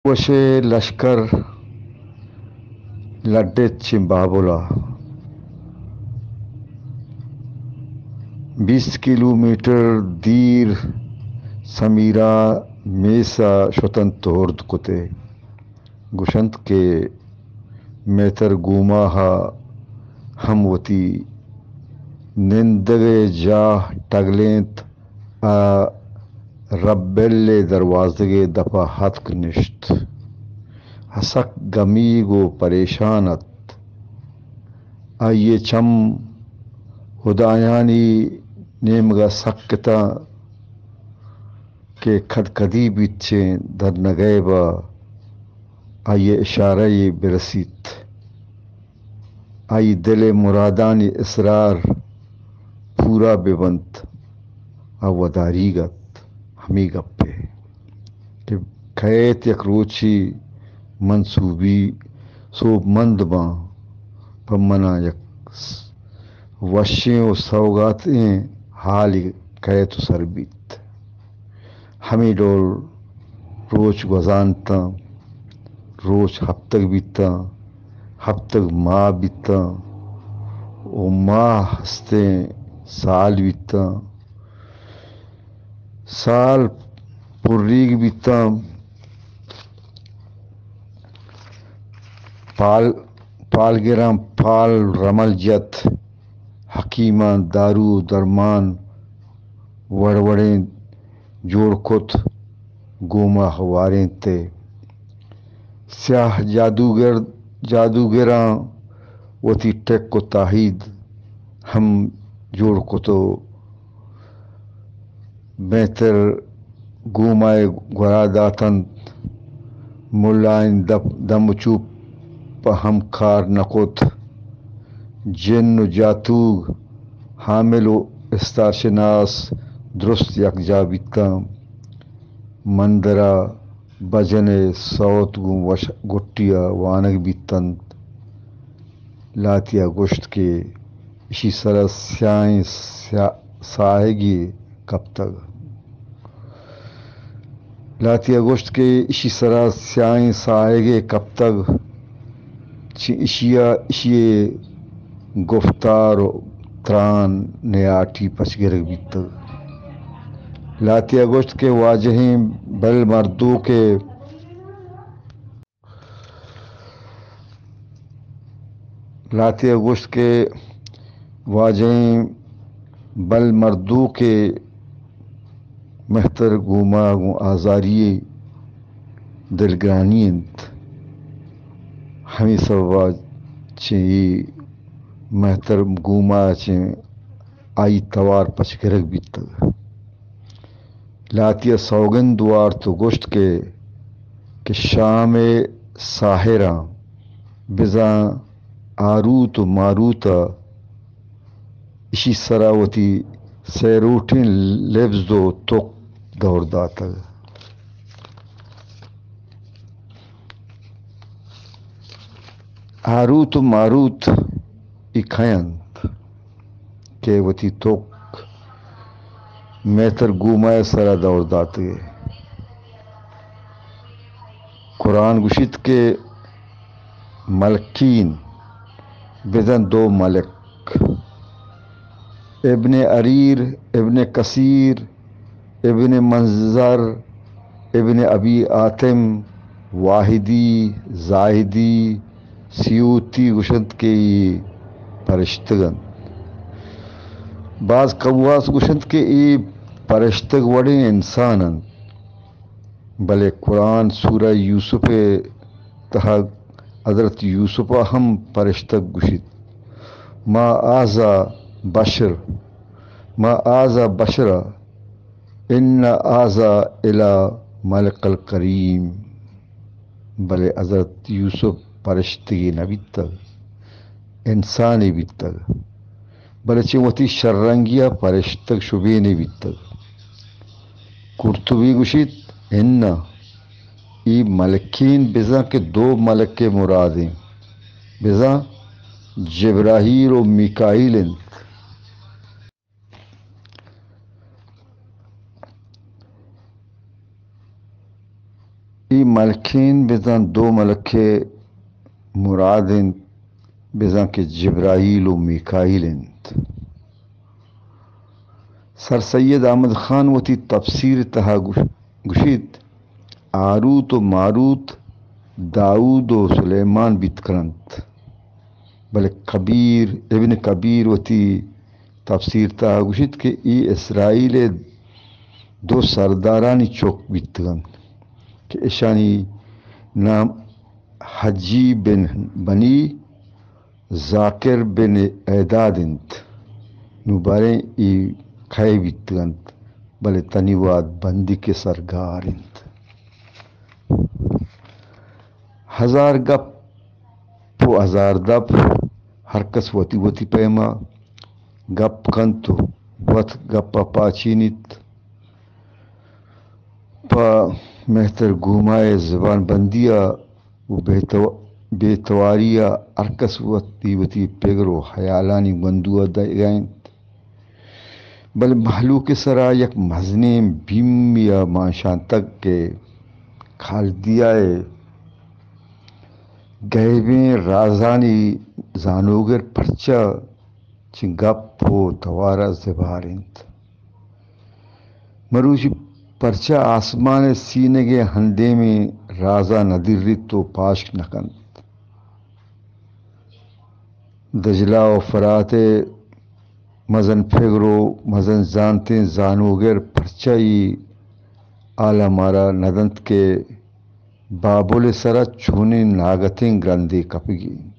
وشے لشکر لڈت چہ بابل ءَ۔ بیست کیلومیٹر دیر سمیرا میس ءَ شتنت ءُ ہرد کت ئے۔ گوشنت کہ مہتر گوما ءَ ہم وتی نندگ ءِ جاہ ٹگلینت ءُ ربیل ءِ دروازگ ءِ دپ ءَ اتک نشت۔ ءُ سک گمیگ ءُ پریشان ات۔ آئی ءِ چم ہدایانی نیمگ ءَ سک اتاں کہ کد کدی بیت چہ در نگیب ءَ آئی ءِ اشارہ یے برسیت۔ آئی دل ءِ مرادانی اسرار پورا بہ بنت ءُ وداریگ ات۔ ہمے گپ ءَ کہ کئیت یک روچے من سوبی سوبمند باں، پہ من ءَ یک وشیں ءُ سوگاتیں حالے کئیت ءُ سر بیت۔ ہمے ڈول روچ گوزانتاں، روچ ہپتگ بیتاں، ہپتگ ماہ بیتاں ءُ ماہ ہستیں سال بیتاں۔ سال پریگ بیتاں، پال، پالگراں پال رمل جت، حکیماں دارو ءُ درمان وڑ وڑیں جوڑ کت، گوما ہوارینت ئے۔ سیاہ جادوگر، جادوگراں وتی ٹک ءُ تاہید ہم جوڑ کت ءُ مہتر گوما ءِ گورا داتنت۔ ملائیں دپ، دم ءُ چوپ ءَ ہم کار نہ کت۔ جن ءُ جاتوگ، حامل ءُ استارشناس درست یکجاہ بیتاں۔ مندر ءَ بجن ءِ سوت گوں وش، گٹی ءَ وانگ بیتنت۔ لہتے ءَ گوشت کہ اشی سر ءَ سیاہیں سیا، ساہگے کپتگ۔ لہتے ءَ گوشت کہ اشی سر ءَ سیاہیں ساہگے کپتگ، چہ اشی ءَ اشی ءِ گفتار ءُ تران نیاٹی پچ گرگ بیتگ۔ لہتے ءَ گوشت کہ واجہیں بل مردوکے لہتے ءَ گوشت کہ واجہیں بل مردوکے مہتر گوما گوں آزاری ءِ دلگرانی انت۔ ہمے سبب ءَ چہ اے مہتر گوما ءَ چہ آئی توار پچ گرگ بیتگ۔ لہتے ءَ سوگند وارت ءُ گوشت کہ، کہ شام ءِ ساحراں بزاں ہاروت ءُ ماروت ءَ اشی سر ءَ وتی سیروٹیں لبز ءُ تک دور داتگ۔ ہاروت ءُ ماروت اے کئے انت کہ وتی تک مہتر گوما ءِ سر ءَ دور داتگ ئے؟ قرآن گوشیت کہ ملکین، بزاں دو ملک، ابن اریر، ابن کثیر، ابن منذر، ابن ابی حاتم، واحدی، زاہدی، سیوطی گوشنت کہ اے پرشتگ انت۔ باز قواس گوشنت کہ اے پرشتگ وڑیں انسان انت، بلے قرآن سورہ یوسف ءِ تہا حضرت یوسف ءَ ہم پرشتگ گوشیت، ما آزا بشر، ما آزا بشرا، ان آزا الا ملک الکریم۔ بلے حضرت یوسف پرشتگے نہ بیتگ، انسانے بیتگ، بلے چہ وتی شررنگی ءَ پرشتگ شبینے بیتگ۔ قرطبی گوشیت، اناں، اے ملکین بزاں کہ دو ملک ءِ مرادیں، بزاں جبرائیل ءُ میکائیل انت۔ اے ملکین بزاں دو ملک ءِ مراد انت، بزاں کہ جبرائیل و میکائیل انت۔ سر سید احمد خان وتی تفسیر ءِ تہا گوش-، گوشیت، ہاروت و ماروت داؤد و سلیمان بیت کننت، بلے کبیر، ابن کبیر وتی تفسیر ءِ تہا گوشیت کہ اے اسرائیل ءِ دو سردارانی چک بیتگ انت کہ اشانی نام حجی بن بنی ذاکر بن اعداد انت۔ نوں باریں اے کئے بیتگ انت، بلے تنی وہد بندیک ءِ سرگار انت۔ ہزار گپ و ہزار دپ، ہر کس وتی وتی پیما گپ کنت و وت گپ ءَ پاچینیت۔ پہ مہتر گوما ءِ زبان بندی ءَ و بے تو-، بے تواری ءَ ہر کس وتی وتی پگر و ہیالانی گوندو ءَ دئیگ ءَ انت۔ بلے مہلوک ءِ سرا یک مزنیں بیمے ءَ مانشانتگ کہ کالدیا ءِ گیبیں رازانی زانوگر پرچا چہ گپ و توار ءَ زبہر انت۔ مروچی پرچا آسمان ءِ سینگ ءِ اندیمیں رازاں نہ دریت و پاشک نہ کنت؟ دجلہ و فرات ءِ مزن پگر و مزن زانتیں زانوگر پرچا اے ہال ءَ مارا نہ دنت کہ بابل ءِ سرا چونیں ناگتیں گرندے کپگی انت؟